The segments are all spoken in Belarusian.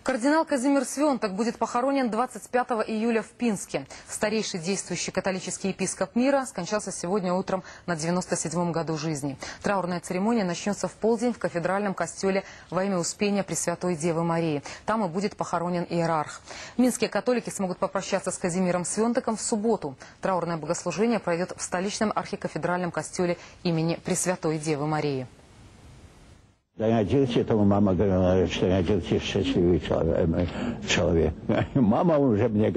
Кардинал Казимир Свенток будет похоронен 25 июля в Пинске. Старейший действующий католический епископ мира скончался сегодня утром на 97-м году жизни. Траурная церемония начнется в полдень в кафедральном костеле во имя Успения Пресвятой Девы Марии. Там и будет похоронен иерарх. Минские католики смогут попрощаться с Казимиром Свентоком в субботу. Траурное богослужение пройдет в столичном архикафедральном костеле имени Пресвятой Девы Марии. Родился, тому мама говорила, что родился счастливый человек. Мама уже мне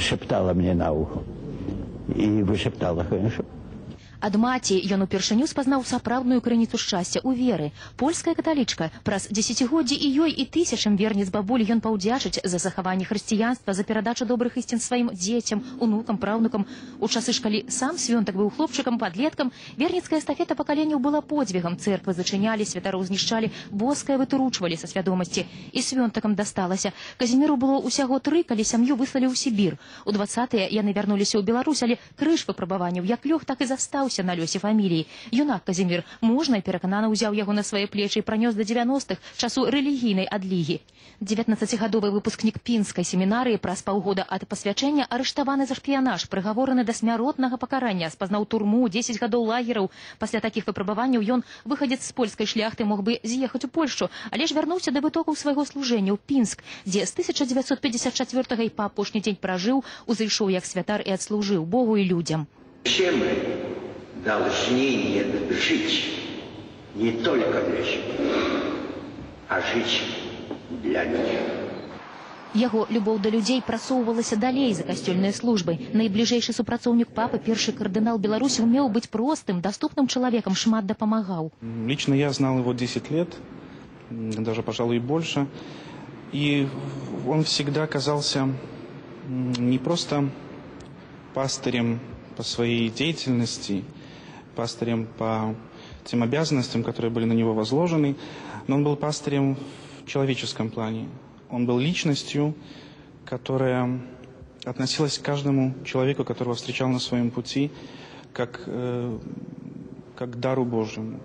шептала мне на ухо. И вышептала хорошо. Ад маці ён упершыню спазнаў сапраўдную крыніцу шчасця ў веры. Польская каталічка. Праз дзесяцігоддзі і ёй, і тысячам верніц бабулі ён паўдзячыць за захаванне хрысціянства, за перадачу добрых ісцін сваім дзецям, унукам, праўнукам. У часы ж, калі сам Свёнтак быў хлопчыкам, падлеткам, верніцкая эстафета пакаленняў была подзвігам. Церквы зачынялі, святароў знішчалі, боскае вытуручвалі са свядомасці. І Свёнтакам дасталася. Казіміру было ўсяго 3, калі сям'ю выслалі ў Сібір. У 20-тыя яны вярнуліся ў Беларусь, але крыж выпрабаванняў як лёг, так і застаўся на лёсе фаміліі. Юнак Казімір мужна і пераканана ўзяў яго на свае плечы і пранёс да 90-х, часу рэлігійнай адлігі. 19-гадовы выпускнік пінскай семінарыі праз паўгода ад пасвячэння арыштаваны за шпіянаж, прыгавораны да смяротнага пакарання, спазнаў турму, 10 гадоў лагераў. Пасля такіх выпрабаванняў ён, выхадзец з польскай шляхты, мог бы з'ехаць у Польшчу, але ж вярнуўся да вытокаў свайго служэння ў Пінск, дзе з 1954 і па апошні дзень пражыў, узышоў як святар і адслужыў Богу і людзям. Все мы должны жить не только для себя, а жить для людей. Яго любоў да людзей прасоўвалася далей за касцёльнай службай. Найбліжэйшы супрацоўнік папы, першы кардынал Беларусі, умеў быць простым, доступным чалавекам, шмат дапамагаў. Лично я знал его 10 лет, даже, пожалуй, и больше. И он всегда казался не просто пастырем по своей деятельности, пастырем по тем обязанностям, которые были на него возложены, но он был пастырем в человеческом плане. Он был личностью, которая относилась к каждому человеку, которого встречал на своем пути, как к дару Божьему.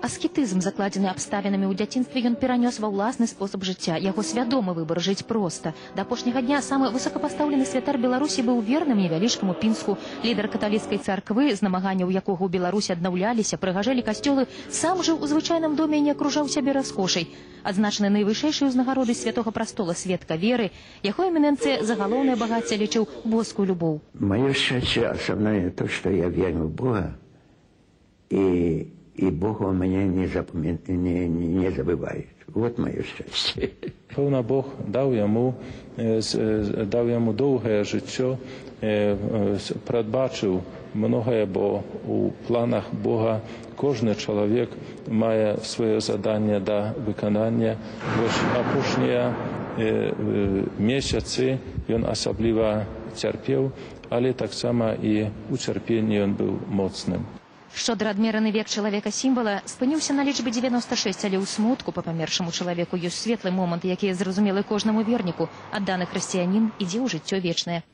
Аскетызм, закладзены абставінамі ў дзяцінстве, ён перанёс ва ўласны спосаб жыцця. Яго свядомы выбар жыць проста. Да апошняга дня самы высокапастаўлены святар Беларусі быў верным невялічкаму Пінску. Лідар каталіцкай царквы, з намаганняў якога ў Беларусі аднаўляліся, прыгажэлі касцёлы, сам жыў у звычайным доме і не акружаў сябе раскошай. Адзначаны найвышэйшай узнагародай Святога Прастола сведка веры, яго эміненцыя за галоўнае багацце лічыў боскую любоў. Маё счастье основное то, что я верю в Бога, и Бог у меня не забывает. Вот мое счастье. Пэўна, Бог даў яму доўгае жыццё, прадбачыў многае, бо у планах Бога кожны чалавек мае сваё заданне да выканання. Вось апошнія месяцы ён асабліва цярпеў, але таксама і ў цярпенні ён быў моцным. Шчодра адмераны век чалавека-сімвала спыніўся на лічбе 96, але ў смутку па памершаму чалавеку ёсць светлы момант, які зразумелы кожнаму верніку. Адданы хрысціянін ідзе ў жыццё вечнае.